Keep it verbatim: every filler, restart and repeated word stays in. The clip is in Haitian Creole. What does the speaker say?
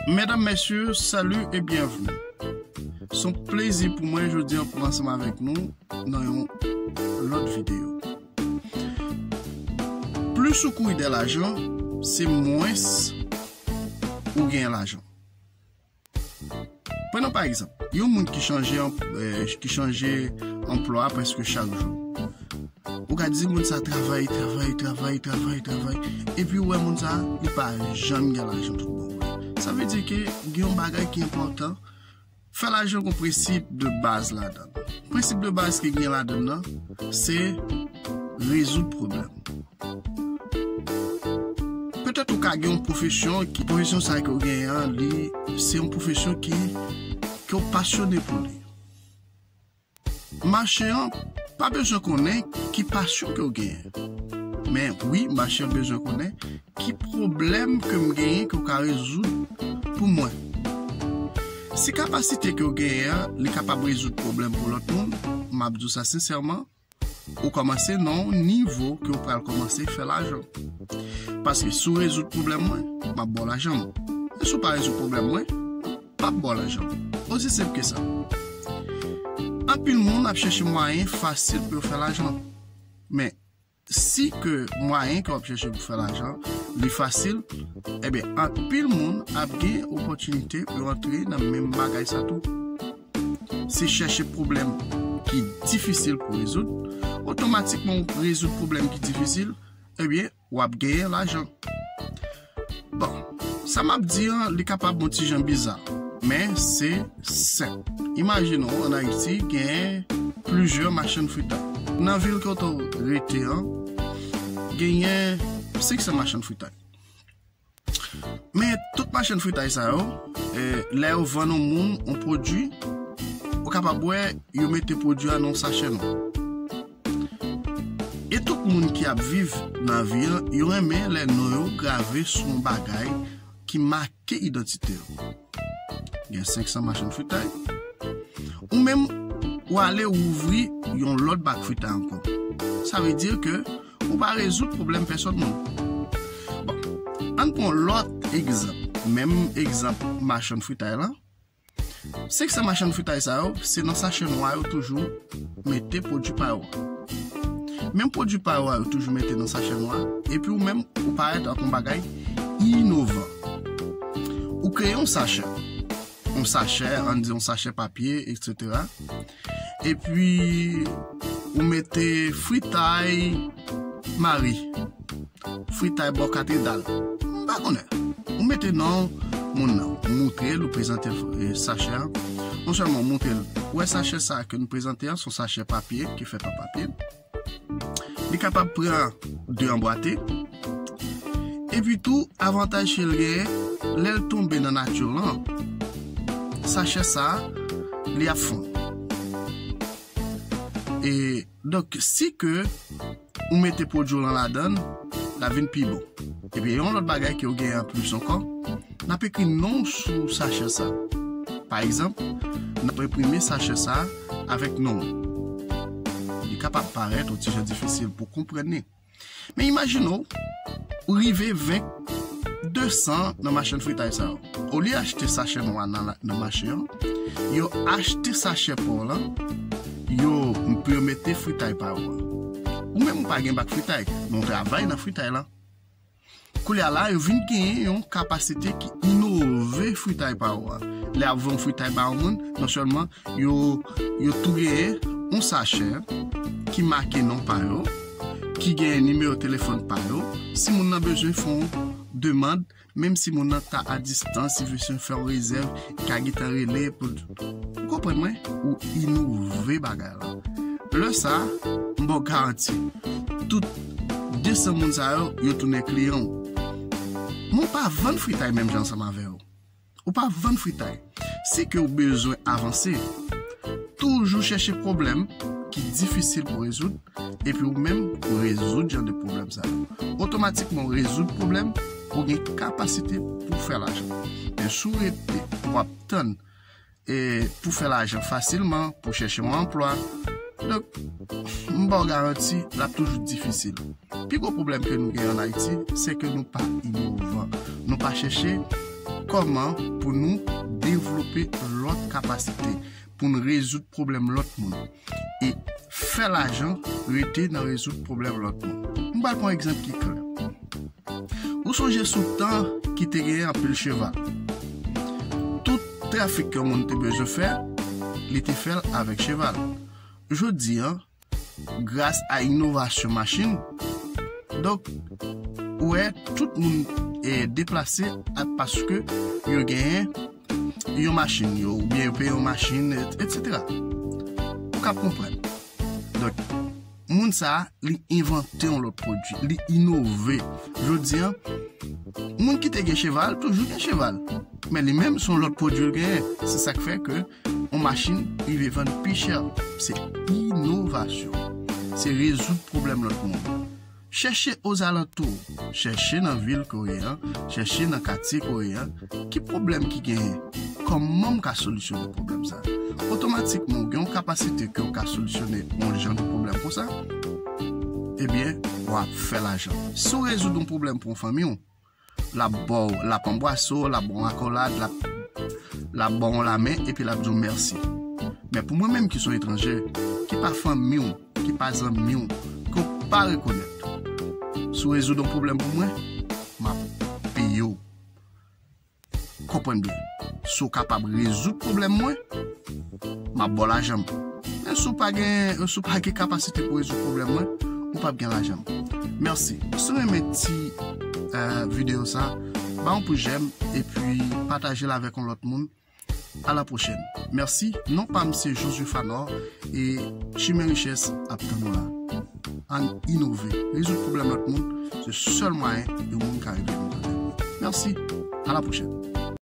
Medam, mesye, salut et bienvenue. Se yon plezi pou mwen jodi an pou ansanm avèk nou nan yon lòt videyo. Plis ou kouri dèyè lajan, se mwens ou gen lajan. Pran pa egzanp, yon moun ki chanje, eh, ki chanje anplwa prèske chak jou. Ou ka di moun sa travay, travay, travay, travay, travay. Epi ou wè moun sa, li pa janm gen lajan tout bon. Sa vle di ke gen yon bagay ki enpòtan. Fè lajan gon prensip de baz ladan. Prensip de baz ki gen ladan nan, se rezoud pwoblèm. Petèt ou ka gen yon pwofesyon, ki pwofesyon sa ke w genyen an, li se yon pwofesyon ki, ke w pasyone pou li. Mache an pa bezwen konnen ki pasyon ke w genyen. Men wi, mache an bezwen konnen ki pwoblèm ke m genyen ke w ka rezoud pou mwen. Si kapasite ke w genyen an, li kapab rezoud pwoblèm pou lòt moun, m ap di w sa sensèman, ou kòmanse nan yon nivo ke w pral kòmanse fè lajan. Paske si w rezoud pwoblèm mwen, m ap ba w lajan m. Men si w pa rezoud pwoblèm mwen, m p ap ba w lajan m. Osi senp ke sa. Anpil moun ap chèche mwayen fasil pou yo fè lajan. Men si ke mwayen ke w ap chèche pou fè lajan, li fasil, ebyen, anpil moun ap gen opòtinite pou yo antre nan menm bagay sa tou. Se chèche pwoblèm ki difisil pou rezoud, otomatikman ou rezoud pwoblèm ki difisil, ebyen, w ap genyen lajan. Bon, sa m ap di an, li kapab yon ti jan biza, men se senp. Imajine w, ann Ayiti, genyen plizyè machann fritay. Nan vil kote w rete an, genyen senk san machann fritay. Men tout machann fritay sa yo, eh, lè yo vann yon moun yon pwodui, ou kapab wè yo mete pwodui a nan yon sachè nwa. E tout moun ki ap viv nan vi an, yo renmen lè non yo grave sou yon bagay ki make idantite yo. Gen senk san machann fritay. Ou menm, ou ale ouvri yon lòt bak fritay ankò. Sa vle di ke ou pa rezoud pwoblèm pèsòn moun. Bon, ann pran lòt egzanp. Menm egzanp machann fritay lan. Senk san machann fritay sa yo, se nan sachè nwa yo toujou mete pwodui pa yo a. Menm pwodui pa yo a yo toujou mete nan sachè nwa, epi ou menm, ou parèt ak yon bagay inovan. Ou kreye yon sachè. Yon sachè, ann di yon sachè papye, etsetera. Epi, ou mete fritay Mari, fritay bò katedral. M pa konnen. Ou mete non moun nan, ou moutre l, ou prezante, eh, sachè a. Non sèlman ou moutre l, ou wè sachè sa ke nou prezante an, se yon sachè papye ki fèt an papye. Li kapab pran de anbwate. Epi tou, avantaj ke l genyen, lè l tonbe nan nati lan, sachè sa, li ap fonn. E donk, si ke ou mete pwodui w lan ladan l, l ap vin pi bon. Epi yon lòt bagay ke w genyen anplis ankò, n ap ekri non w sou sachè sa. Pa egzanp, n ap enprime sachè sa avèk non w. Li kapab parèt yon ti jan difisil pou konprann li. Men imajine w, ou rive venk de san nan machann fritay sa yo. Olye achte sachè nwa nan, nan mache an, yo achte sachè pa w lan, yo, pou yo mete fritay pa yo an. Ou menm ou pa gen bak fritay, men w travay nan fritay lan. Koulye a la, yo vin genyen yon kapasite ki inove fritay pa yo a. Lè y ap vann fritay ba yon moun, non sèlman yo, yo tou genyen yon sachè ki make non pa yo, ki genyen nimewo telefòn pa yo. Si moun nan bezwen fè yon demann, menm si moun nan ta a distans, si bezwen fè yon rezèv, li ka gentan rele pou, ou konprann mwen? Ou inove bagay la. Lè sa, m ba w garanti, tout de san moun sa yo, yo tounen kliyan w. Men w pa vann fritay menm jan ansanm avè yo. Ou pa vann fritay. Si ke w bezwen avanse, toujou chèche pwoblèm ki difisil pou rezoud, epi ou menm ou rezoud jan de pwoblèm sa yo. Otomatikman, ou rezoud pwoblèm, ou gen kapasite pou fè lajan. Men si w rete, w ap tann, e, pou fè lajan fasilman, pou chèche yon anplwa. Donk, m ba w garanti, l ap toujou difisil. Pi gwo pwoblèm ke nou gen ann Ayiti, se ke nou pa inovan. Nou pa chèche kòman pou nou devlope lòt kapasite, pou n rezoud pwoblèm lòt moun. E fè lajan rete nan rezoud pwoblèm lòt moun. M pral pran yon egzanp ki klè. Ou sonje sou tan ki te genyen anpil cheval. Tout trafik yon moun te bezwen fè, li te fè l avèk cheval. Jodi a, gras a inovasyon machin, donk, ou wè, tout moun e deplase a, paske yo genyen yon machin, yo, oubyen yo peye yon machin, et- etsetera. Ou ka konprann. Donk, moun sa a, li envante yon lòt pwodui, li inove. Jodi a, moun ki te gen cheval, toujou gen cheval. Men li menm, se yon lòt pwodui l genyen. Se sa k fè ke yon machin rive vann pi chè. Se inovasyon. Se rezoud pwoblèm lòt moun. Chèche ozalantou, chèche nan vil ke w ye a, chèche nan katye ke w ye a, ki pwoblèm ki genyen? Kòman m ka solisyone pwoblèm sa? Otomatikman, ou gen yon kapasite ke w ka solisyone yon jan de pwoblèm konsa, ebyen, w ap fè lajan. Si w rezoud yon pwoblèm pou yon fanmi w, l ap ba w, l ap anbrase w, l ap ba w akolad, l ap, l ap ba w yon lamen, epi l ap di w mèsi. Men pou mwen menm ki se yon etranje, ki pa fanmi w, ki pa zanmi w, ke w pa rekonèt, si w rezoud yon pwoblèm pou mwen, m ap peye w. Konprann byen. Si w kapab rezoud pwoblèm mwen, m ap ba w lajan m. Men si w pa gen, si w pa gen kapasite pou rezoud pwoblèm mwen, ou p ap gen lajan m. Mèsi. Si w renmen ti, eh, videyo sa, ba yon pouce j'aime epi pataje l avèk yon lòt moun. A la pwochèn. Mèsi. Non pa m se Josué Fanor e Chimen Richès ap tann ou la. Ann inove. Rezoud pwoblèm lòt moun, se sèl mwayen yon moun ka rive vin konnen. Mèsi. A la pwochèn.